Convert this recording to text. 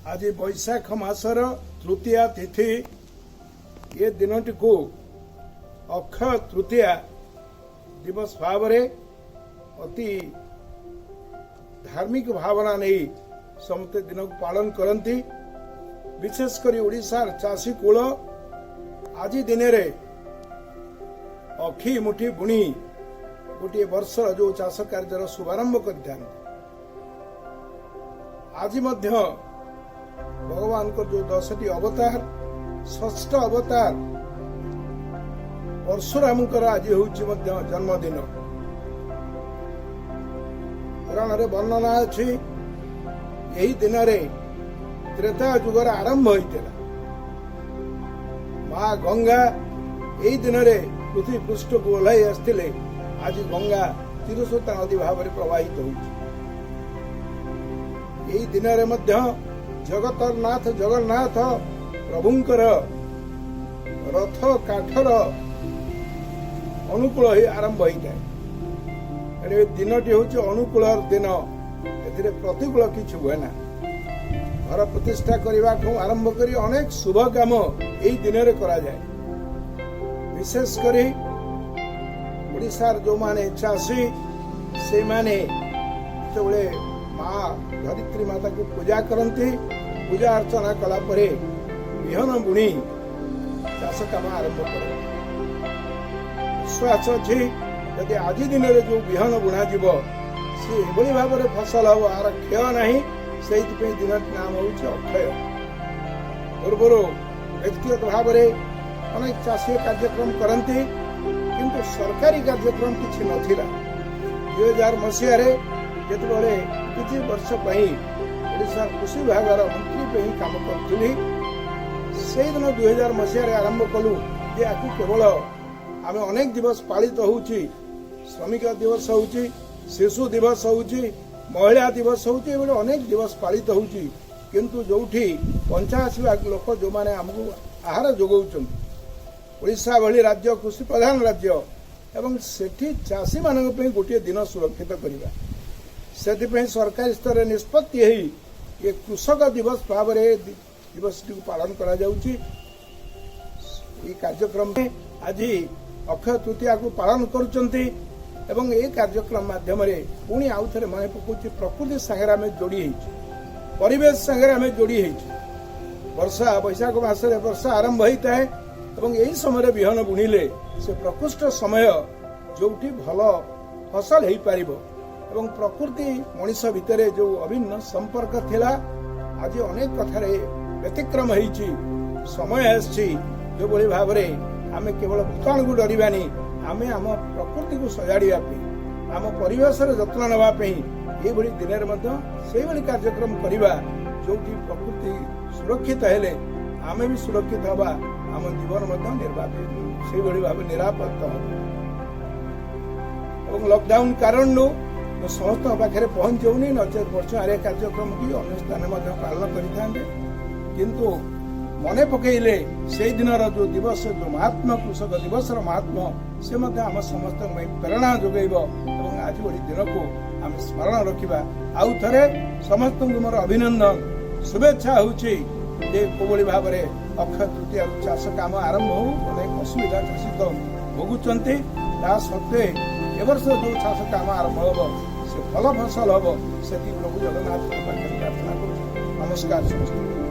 ଆଜି ବୈଶାଖ ମାସର ତୃତୀୟା ତିଥି। ଏ ଦିନଟିକୁ ଅକ୍ଷୟ ତୃତୀୟା ଦିବସ ଭାବରେ ଅତି ଧାର୍ମିକ ଭାବନା ନେଇ ସମସ୍ତେ ଦିନକୁ ପାଳନ କରନ୍ତି। ବିଶେଷ କରି ଓଡ଼ିଶାର ଚାଷୀ କୂଳ ଆଜି ଦିନରେ ଅଖି ମୁଠି ବୁଣି ଗୋଟିଏ ବର୍ଷର ଯୋଉ ଚାଷ କାର୍ଯ୍ୟର ଶୁଭାରମ୍ଭ କରିଥାନ୍ତି। ଆଜି ମଧ୍ୟ ଭଗବାନଙ୍କର ଯୋଉ 10ଟି ଅବତାର, ଷଷ୍ଠ ଅବତାର ପରଶୁରାମଙ୍କର ଆଜି ହେଉଛି ମଧ୍ୟ ଜନ୍ମଦିନ। ପୁରାଣରେ ବର୍ଣ୍ଣନା ଅଛି, ଏହି ଦିନରେ ତ୍ରେତୟା ଯୁଗର ଆରମ୍ଭ ହୋଇଥିଲା। ମା ଗଙ୍ଗା ଏହି ଦିନରେ ପୃଥିବୀ ପୃଷ୍ଠକୁ ଓହ୍ଲାଇ ଆସିଥିଲେ। ଆଜି ଗଙ୍ଗା ଚିରସ୍ରୋତା ନଦୀ ଭାବରେ ପ୍ରବାହିତ ହେଉଛି। ଏହି ଦିନରେ ମଧ୍ୟ ଜଗତର ନାଥ ଜଗନ୍ନାଥ ପ୍ରଭୁଙ୍କର ରଥ କାଠର ଅନୁକୂଳ ହୋଇ ଆରମ୍ଭ ହୋଇଥାଏ। ଏଣୁ ଏ ଦିନଟି ହେଉଛି ଅନୁକୂଳର ଦିନ। ଏଥିରେ ପ୍ରତିକୂଳ କିଛି ହୁଏ ନା। ଘର ପ୍ରତିଷ୍ଠା କରିବାଠୁ ଆରମ୍ଭ କରି ଅନେକ ଶୁଭ କାମ ଏଇ ଦିନରେ କରାଯାଏ। ବିଶେଷ କରି ଓଡ଼ିଶାର ଯେଉଁମାନେ ଚାଷୀ, ସେଇମାନେ ଯେତେବେଳେ ମା ଧରିତ୍ରୀ ମାତାକୁ ପୂଜା କରନ୍ତି, ପୂଜା ଅର୍ଚ୍ଚନା କଲା ପରେ ବିହନ ବୁଣି ଚାଷ କାମ ଆରମ୍ଭ କରନ୍ତି। ବିଶ୍ୱାସ ଅଛି, ଯଦି ଆଜି ଦିନରେ ଯୋଉ ବିହନ ବୁଣାଯିବ, ସେ ଏଭଳି ଭାବରେ ଫସଲ ହବ, ଆର କ୍ଷୟ ନାହିଁ। ସେଇଥିପାଇଁ ଦିନଟି ନାମ ହେଉଛି ଅକ୍ଷୟ। ପୂର୍ବରୁ ବ୍ୟକ୍ତିଗତ ଭାବରେ ଅନେକ ଚାଷୀ କାର୍ଯ୍ୟକ୍ରମ କରନ୍ତି, କିନ୍ତୁ ସରକାରୀ କାର୍ଯ୍ୟକ୍ରମ କିଛି ନଥିଲା। 2000 ମସିହାରେ ଯେତେବେଳେ କିଛି ବର୍ଷ ପାଇଁ ଓଡ଼ିଶା କୃଷି ବିଭାଗର ମନ୍ତ୍ରୀ ପାଇଁ କାମ କରୁଥିଲି, ସେଇଦିନ 2000 ମସିହାରେ ଆରମ୍ଭ କଲୁ ଯେ ଆକୁ କେବଳ ଆମେ ଅନେକ ଦିବସ ପାଳିତ ହେଉଛି, ଶ୍ରମିକ ଦିବସ ହେଉଛି, ଶିଶୁ ଦିବସ ହେଉଛି, ମହିଳା ଦିବସ ହେଉଛି, ଏଭଳି ଅନେକ ଦିବସ ପାଳିତ ହେଉଛି। କିନ୍ତୁ ଯୋଉଠି 85 ଭାଗ ଲୋକ ଯେଉଁମାନେ ଆମକୁ ଆହାର ଯୋଗାଉଛନ୍ତି, ଓଡ଼ିଶା ଭଳି ରାଜ୍ୟ କୃଷି ପ୍ରଧାନ ରାଜ୍ୟ, ଏବଂ ସେଠି ଚାଷୀମାନଙ୍କ ପାଇଁ ଗୋଟିଏ ଦିନ ସୁରକ୍ଷିତ କରିବା, ସେଥିପାଇଁ ସରକାରୀ ସ୍ତରରେ ନିଷ୍ପତ୍ତି ହେଇ ଏ କୃଷକ ଦିବସ ଭାବରେ ଦିବସଟିକୁ ପାଳନ କରାଯାଉଛି। ଏହି କାର୍ଯ୍ୟକ୍ରମ ଆଜି ଅକ୍ଷୟ ତୃତୀୟାକୁ ପାଳନ କରୁଛନ୍ତି ଏବଂ ଏହି କାର୍ଯ୍ୟକ୍ରମ ମାଧ୍ୟମରେ ପୁଣି ଆଉ ଥରେ ମନେ ପକାଉଛି, ପ୍ରକୃତି ସାଙ୍ଗରେ ଆମେ ଯୋଡ଼ି ହେଇଛୁ, ପରିବେଶ ସାଙ୍ଗରେ ଆମେ ଯୋଡ଼ି ହେଇଛୁ। ବର୍ଷା, ବୈଶାଖ ମାସରେ ବର୍ଷା ଆରମ୍ଭ ହେଇଥାଏ ଏବଂ ଏହି ସମୟରେ ବିହନ ବୁଣିଲେ ସେ ପ୍ରକୃଷ୍ଟ ସମୟ, ଯୋଉଠି ଭଲ ଫସଲ ହେଇପାରିବ। ଏବଂ ପ୍ରକୃତି ମଣିଷ ଭିତରେ ଯୋଉ ଅଭିନ୍ନ ସମ୍ପର୍କ ଥିଲା, ଆଜି ଅନେକ କଥାରେ ବ୍ୟତିକ୍ରମ ହେଇଛି। ସମୟ ଆସିଛି ଯେଉଁଭଳି ଭାବରେ ଆମେ କେବଳ ଭୂତାଣୁକୁ ଡରିବାନି, ଆମେ ଆମ ପ୍ରକୃତିକୁ ସଜାଡ଼ିବା ପାଇଁ, ଆମ ପରିବେଶର ଯତ୍ନ ନେବା ପାଇଁ ଏଇଭଳି ଦିନରେ ମଧ୍ୟ ସେଇଭଳି କାର୍ଯ୍ୟକ୍ରମ କରିବା, ଯୋଉଠି ପ୍ରକୃତି ସୁରକ୍ଷିତ ହେଲେ ଆମେ ବି ସୁରକ୍ଷିତ ହେବା, ଆମ ଜୀବନ ମଧ୍ୟ ନିର୍ବାହ ସେଇଭଳି ଭାବେ ନିରାପଦ ହେବ। ଏବଂ ଲକଡାଉନ କାରଣରୁ ମୁଁ ସମସ୍ତଙ୍କ ପାଖରେ ପହଞ୍ଚି ହେଉନି, ନଚେତ୍ ବର୍ଷ ଆରେ କାର୍ଯ୍ୟକ୍ରମଟି ଅନ୍ୟ ସ୍ଥାନରେ ମଧ୍ୟ ପାଳନ କରିଥାନ୍ତେ। କିନ୍ତୁ ମନେ ପକେଇଲେ ସେଇ ଦିନର ଯୋଉ ଦିବସ, ଯୋଉ ମହାତ୍ମ୍ୟ, କୃଷକ ଦିବସର ମହାତ୍ମ୍ୟ, ସେ ମଧ୍ୟ ଆମ ସମସ୍ତଙ୍କ ପାଇଁ ପ୍ରେରଣା ଯୋଗାଇବ ଏବଂ ଆଜି ଭଳି ଦିନକୁ ଆମେ ସ୍ମରଣ ରଖିବା। ଆଉ ଥରେ ସମସ୍ତଙ୍କୁ ମୋର ଅଭିନନ୍ଦନ, ଶୁଭେଚ୍ଛା ହେଉଛି ଯେ କୋଭଳି ଭାବରେ ଅକ୍ଷୟ ତୃତୀୟାରୁ ଚାଷ କାମ ଆରମ୍ଭ ହଉ। ଅନେକ ଅସୁବିଧା ଚାଷୀ ତ ଭୋଗୁଛନ୍ତି, ତା ସତ୍ତ୍ୱେ ଏ ବର୍ଷ ଯୋଉ ଚାଷ କାମ ଆରମ୍ଭ ହେବ, ସେ ଭଲ ଫସଲ ହବ, ସେତିକି ପ୍ରଭୁ ଜଗନ୍ନାଥଙ୍କ ପାଖରେ ପ୍ରାର୍ଥନା କରୁଛି। ନମସ୍କାର ସମସ୍ତଙ୍କୁ।